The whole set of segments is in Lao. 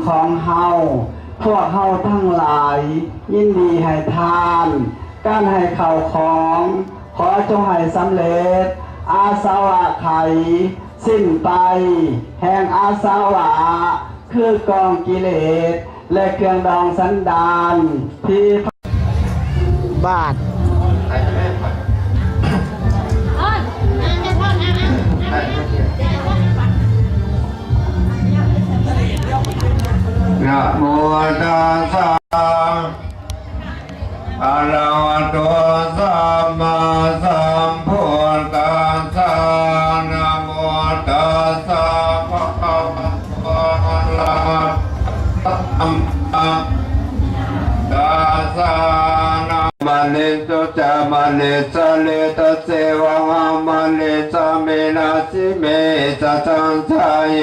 ຂອງເຮົາ, ພວກເຮົາທັງຫຼາຍຍິນດີໃຫ້ທານ, ການໃຫ້ເຂົ້າຂອງ, ຂໍຈົ່ງໃຫ້ສຳເລັດ, ອາສະວະໄຂສິ້ນໄປ, ແຫ່ງອາສະວະ ຄືກອງກິເລດ ແລະ ເຄື່ອງດອງສັນດານທີ່ ບາດ ນະໂມຕັດສະ ອະລະຫະໂຕ ສຳມາສຳພຸດທັດສະ ນະໂມຕັດສະ ພະຄະວະໂຕ ອະລະຫະໂຕ ສຳມາສຳພຸດທັດສະ ນະ ມະນິດສຸຈາມະນິດສະເລຕະເສວະຫະມະນິດສະເມນະສິເມ ສະສັງສະໂຍ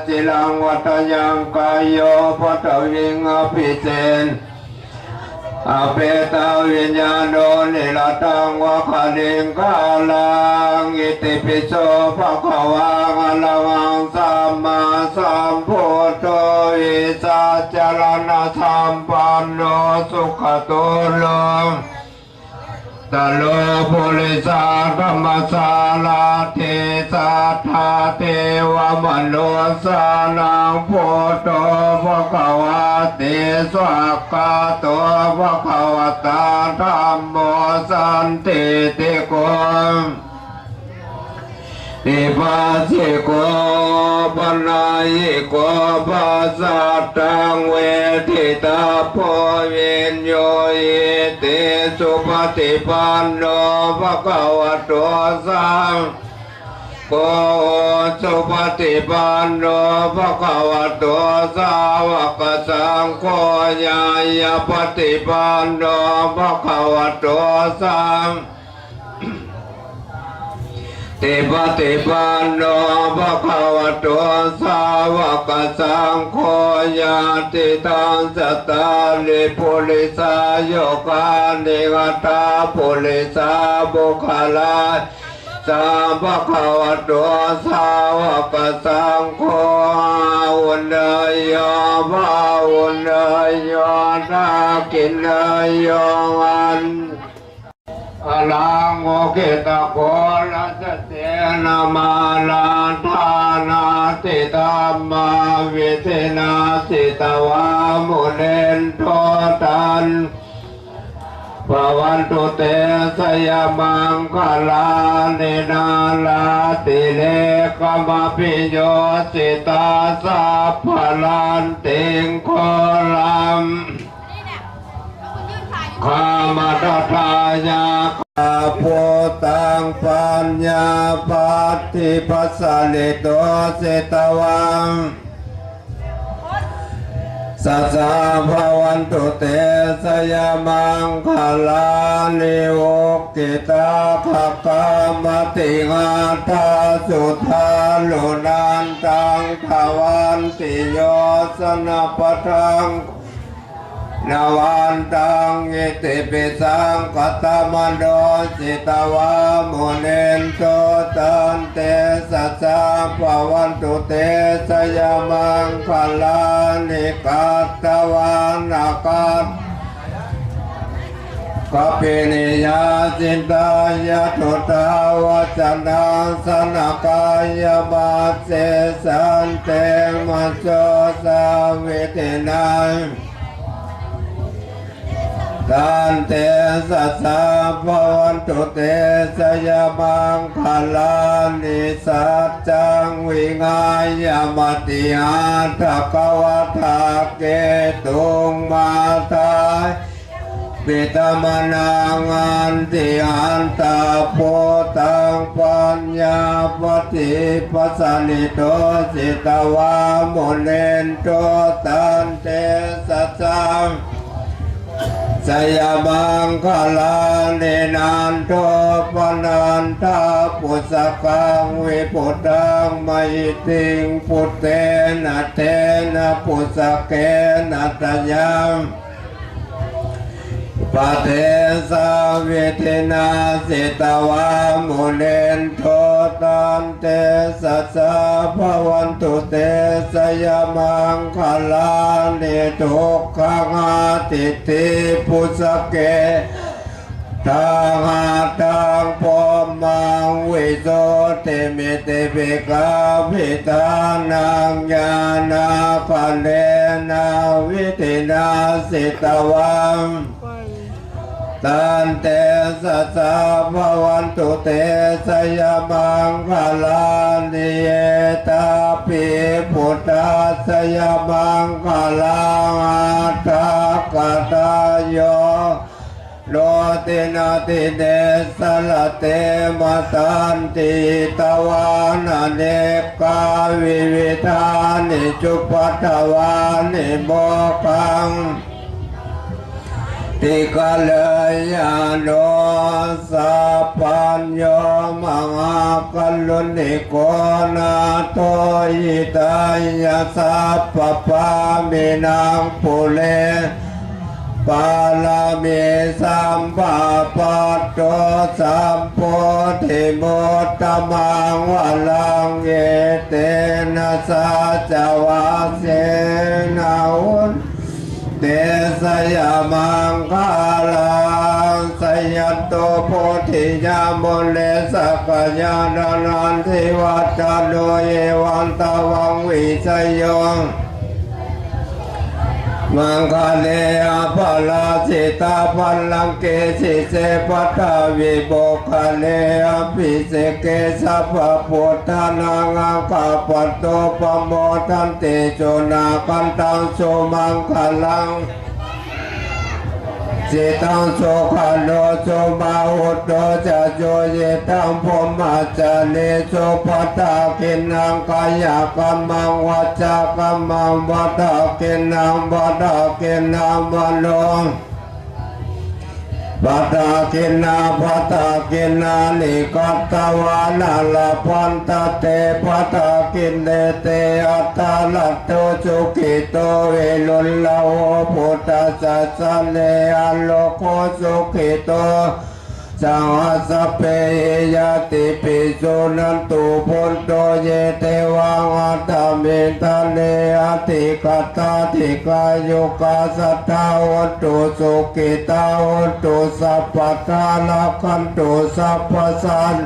ຈິລັງວັດທະຍັງກາໂຍ ປະທະວິງອະພິເສນ ອະເປຕະວິນຍາໂນ ນິລະທັງວະຄະລິງຄາລັງ ອິຕິປິໂສ ພະຄະວາ ອະລະຫັງ ສຳມາສຳພຸດໂທ ວິຊາຈາລະນະສຳປັນໂນ ສຸຂະໂຕ ໂລກຸດຕະໂລ ປຸລິສະທຳມະສາລາທິ ສັດຖາເທວະມະນຸດສານັງ ພຸດໂທ ພະຄະວາຕິ ສວາກຂາໂຕ ພະຄະວະຕາ ທຳໂມ ສັນທິຕິໂກ ທິປັດສິໂກ ປະນາຍິໂກ ປັດສະຕັງ ເວທິຕາໂພ ວິນໂຍຫິຕິ ສຸປະຕິປັນໂນ ພະຄະວະໂຕ ສາ ໂກ ສຸປະຕິປັນໂນ ພະຄະວະໂຕ ສາວະກະສັງໂຄ ຍາຍາປະຕິປັນໂນ ພະຄະວະໂຕ ສາ ຕິປະຕິປັນໂນ ພະຄະວະໂຕ ສາວະກະສັງໂຄ ຍາຕິທັງ ສະຕາລິ ປຸລິສະ ໂຍຄານິ ອັດຖາ ປຸລິສະ ບຸກຄະລາ ສາ ພະຄະວະໂຕ ສາວະກະສັງໂຄ ຫາຫຸເນຍໂຍ ພາຫຸເນຍໂຍ ທັກຂິເນຍໂຍ ອັນ ອະລັງໂອເຄຕະໂຄລະສະເສນະມາລາທານາຕິທຳມາວິທິນາ ຈິດຕະວາມຸນິນໂທ ຕັນ ພະວັນຕຸເຕ ຊະຍະມັງຄະລານິ ນາລາຕິເລກະມະພິໂຍຊິຕາ ສັບພະລັນຕິງໂຄລັງ ຄາມະຕະທາຍາ ພຸດທັງປັນຍາປະຕິປັດສະລິໂຕ ຈິດຕະວັງ ສັດສາ ພະວັນຕຸເຕ ຊະຍະມັງຄະລານິ ອຸກກິຕາຄະກາມະຕິງາທາສຸທາລຸນັນຕັງ ທະວັນຕິໂຍຊະນະປະທັງ ນະວັນຕັງ ອິຕິປິສັງຄະຕະມະໂນ ຈິດຕະວາມຸນິນໂຕ ຕັນເຕຊະສາ ພະວັນຕຸເຕ ຊະຍະມັງຄະລານິ ກັດຕະວານະກັດ ກະປິນິຍາ ຈິນຕາຍະ ທຸດທາວັດສະນັງ ສະນະກາຍະ ມັດເສສັນເຕ ມັດໂສ ສາວິຕິນັງ ຕັນເຕຊະສາ ພະວັນຕຸເຕ ຊະຍະມັງຄະລານິ ສັດຈັງ ວິງາຍະ ມະຕິຫາທະກະວະທາ ເກຕຸງ ມາທາຍ ປິຕະມະນັງ ອັນຕິຫັນຕະ ພຸດທັງປັນຍາປະຕິປັດສະລິໂຕ ຈິດຕະວາມຸນິນໂຕ ຕັນເຕຊະສາ ຊະຍະມັງຄະລານິ ນັນໂທປະນັນທະ ປຸດສະກັງ ວິພຸດທັງ ມະຫິຕິງ ພຸດເຕນະ ເຕນະ ປຸດສະເກນະ ຕະຍັງ ເປ ปะเทสาวิธินาสิตวามุนินโทตันเตสะสะภะวันตุเตสะยะมังคะลานิทุกขังอาทิตถิปุสสะเก ทาหาตังพรหมังวิสุทธิมิตติภิกขาภิธานังญาณาคะเลนะวิธินาสิตวัง ตันเตสะสะภะวันตุเตสะยะมังคะลานิ เอตาปิ พุทธัสสะยะมังคะลัง อัตถะกะตะโย โน ทินาทิเนสะระเต มะตันติ ตะวา น เนกา วิวิธานิ จุปปะทะวานิ โมกขัง ติกะเลยาโน สัพพัญโญ มหากัลลุณิโก นาโถ หิตายะ สัพพะปามินัง ปุเร ปารมี สัมปะปัตโต สัพโพธิมุตตะมัง วะรัง เอเตนะ สัจจะวาเสนะ หุน เตสะยะมังคาลัง สะยันโต โพธิยะ มูเล สักกะยะ ดานันทิวัฏฏะโน เอวัง ตะวัง วิชะโย มังคะเล อะปะราจิตะ ปัลลังเก สิเส ปัทธาวิ โมกขะเล อะภิเสกเก สัพพะพุทธานัง อาคาปะโต ปะโมทันติ สุນາຄັນຕັງ ສຸມັງຄະລັງ ຈິດຕັງ ສຸຂະໂນ ສຸມາຫຸດໂຕ ຈະໂຍ ເຢທັງ ພົມມະຈາລີ ສຸ ປັດຖະກິນນັງ ກາຍະກຳມັງ ວະຈີກຳມັງ ປັດຖະກິນນັງ ປັດຖະກິນນັງ ມະໂນ ປັດຖະກິນນາ ປັດຖະກິນນານິ ກັດຕະວານາ ລະພັນຕະເຕ ປັດຖະກິນເນ ເຕ ອັດຖະລັດໂຕ ສຸກິໂຕ ວິລຸນລະໂຫ ພຸດທະສາສະເນ ອະໂລໂກ ສຸກິໂຕ ສະຫະສັບເປຫິຍາຕິປິ ສຸນັນຕຸ ພຸນໂຕ ເຢ ເທວາ ອັດຕະມິນທະເນ ອະທິກະຕາ ດີຄາຍຸກາ ສັດຖາ ໂຫນຕຸ ສຸຂິຕາ ໂຫນຕຸ ສັບປະດາ ລັກຂັນຕຸ ສັບພະສັດ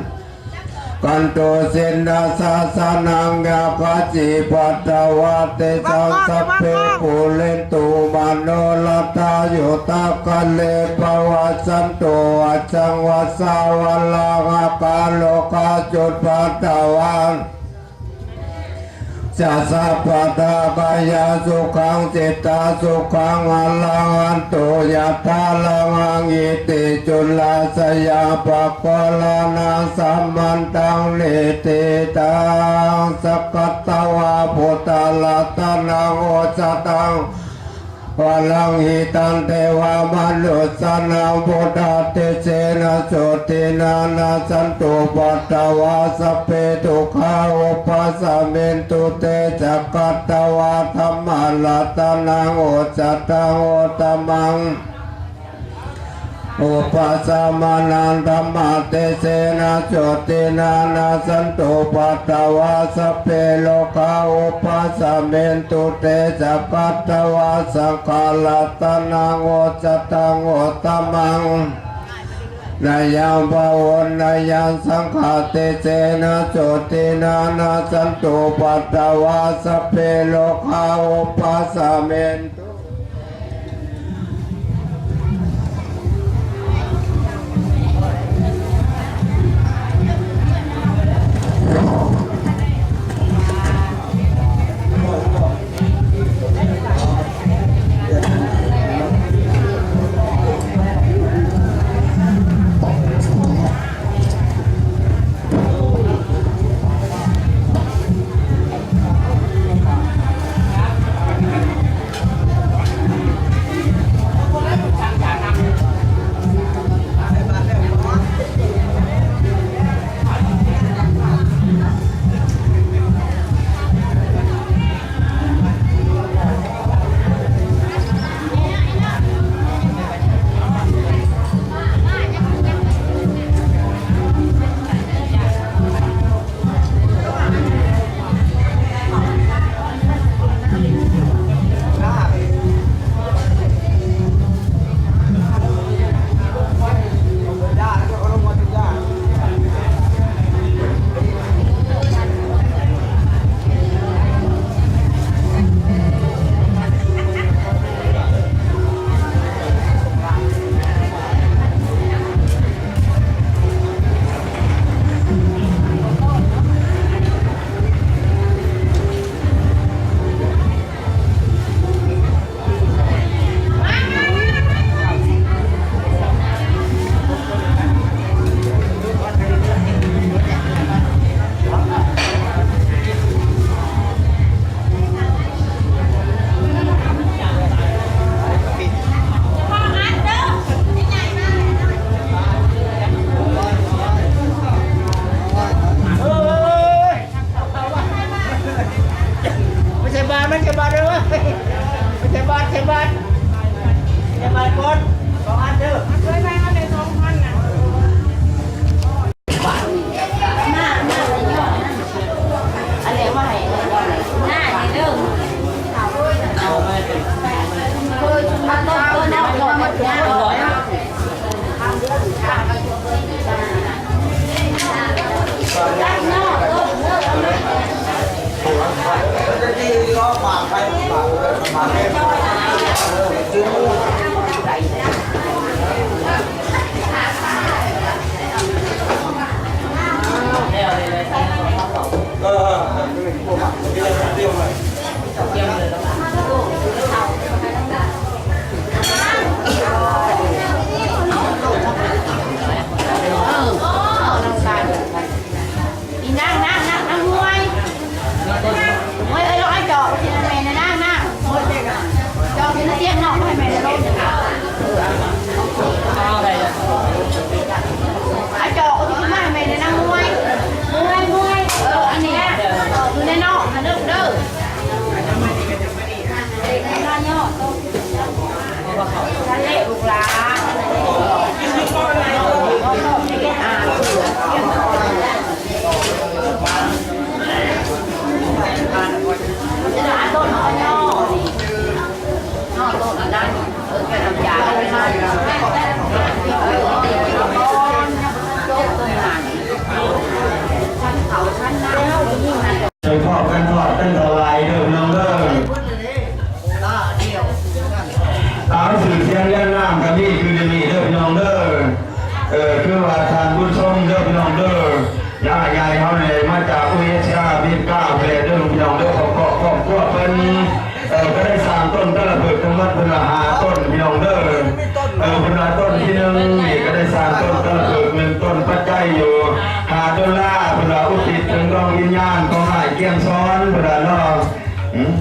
ຄັນຕຸ ຊິນນະສາສະນັງ ຍາຄາຈີ ປັດຖະວາ ເຕ ສັງ ສັບເພ ປູເຣນຕຸ ມະໂນ ລັດຖາ ຍຸດທະກະເລ ປະວາສັນຕຸ ອາຈັງ ວັດສາ ວະລາຫະກາ ໂລກາ ຈຸດ ປັດຖະວາ ຈະ ສັບພະດາ ກາຍະສຸຂັງ ຈິດຕະສຸຂັງ ອະລະຫັນຕຸ ຍະຖາ ລະຫັງ ອິຕິ ຈຸລາຊະຍາ ປະກອລານັງ ສະມັນຕັງ ນິທິຕັງ ສັກກະຕະວາ ພຸດທະລັດຕະນັງ ໂອສະຖັງ ວະລັງ ຫິຕັງ ເທວະມະນຸດສານັງ ພຸດທະເຕເຈນະ ໂສຕິນາ ນະສັນຕຸ ປັດຖະວາ ສັບເພ ທຸກຂາ ອຸປັດສະມິນຕຸ ເຕ ຈະກັດຕະວາ ທຳມະລັດຕະນັງ ໂອສະຖັງ ໂອຕະມັງ ອຸປະສະມະນັງ ທຳມະເຕເຈນະ ໂສຕິນາ ນະສັນຕຸ ປັດຖະວາ ສັບເພ ໂລກາ ອຸປະສະມິນຕຸ ເຕ ຈະກັດຕະວາ ສັງຂາ ລັດຕະນັງ ໂອສະຖັງ ໂອຕະມັງ ນະຍັງ ພະໂຫນະຍັງ ສັງຂະເຕເຈນະ ໂສຕິນາ ນະສັນຕຸ ປັດຖະວາ ສັບເພ ໂລກາ ອຸປະສະມິນຕຸ ອີ່ນາງ ນາງ ນາງ ນາງມວຍ ມວຍເອີຍ ລອງເອົາຈອກມາຊິໃຫ້ແມ່ນະນາງ ນາງ ມວຍ ຈອກຢູ່ໃນຕຽງນອກມາໃຫ້ແມ່ນະລູກ ເອົາຈອກມາຊິມາໃຫ້ແມ່ນະນາງມວຍ ມວຍ ມວຍ ເອີ ອັນນີ້ ຈອກຢູ່ໃນນອກຫັ້ນເດີ ເດີ. ໄປພ້ອມກັນທອດກັນຖວາຍເດີພີ່ນ້ອງເດີ. ເອົາ ຊື່ສຽງລຽນນາມກໍມີຄືດຽວນີ້ເດີພີ່ນ້ອງເດີ. ເອີ ຄືວ່າທ່ານບຸນຊົມເດີພີ່ນ້ອງເດີ ຍາຍໃຫຍ່ເຮົານີ້ມາຈາກອຸເອຊາ ອາເມລິກາພຸ້ນແຫຼະເດີພີ່ນ້ອງເດີ. ຄອບຄົວ ຄອບຄົວເພິ່ນ ເອີ ກໍໄດ້ສ້າງຕົ້ນກາລະພຶກທັງໝົດເພິ່ນວ່າຫ້າຕົ້ນພີ່ນ້ອງເດີ. ເອີ ເພິ່ນວ່າຕົ້ນທີໜຶ່ງນີ້ກໍໄດ້ສ້າງຕົ້ນກາລະພຶກໜຶ່ງຕົ້ນ ປັດໄຈຢູ່ຫ້າໂດລາ ເພິ່ນວ່າອຸທິດເຖິງດວງວິນຍານຂອງອ້າຍກຽງສອນ ເພິ່ນວ່າເນາະ. ອືມ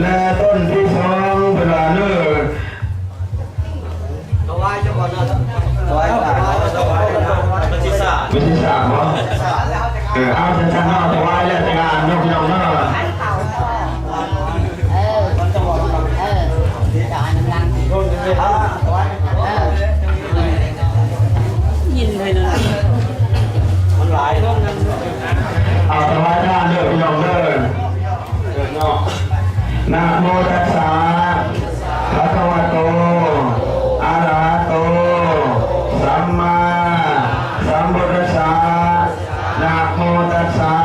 ແລະຕົ້ນທີສອງ ເພິ່ນວ່າເນີ ຖວາຍເຈົ້າກ່ອນເນາະ ຖວາຍ ຖວາຍ ມັນຊິຊ້າ ມັນຊິຊ້າບໍ່? ເອີ ເອົາຊັ້ນໆເນາະ ຖວາຍແລ້ວຈັ່ງອ່ານເນາະ ພີ່ນ້ອງເນາະ. ເອີ ເອີ ເຈົ້າອ່ານນຳຫຼັງ ເອີ ຍິນໃຫ້ນະ ມັນຫຼາຍ ເອົາຖວາຍທານເດີ ພີ່ນ້ອງເດີ. ນະໂມຕັດສະ ພະຄະວະໂຕ ອະລະຫະໂຕ ສຳມາສຳພຸດທັດສະ. ນະໂມຕັດສະ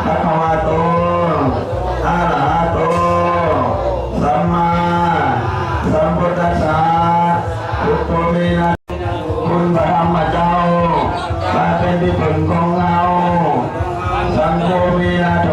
ພະຄະວະໂຕ ອະລະຫະໂຕ ສຳມາສຳພຸດທັດສະ. ພຸດໂທເມນະ ຄຸນພະທຳມະເຈົ້າ ມາເປັນທີ່ເພິ່ງຂອງເຮົາ. ສັງໂຄເມນະໂຖ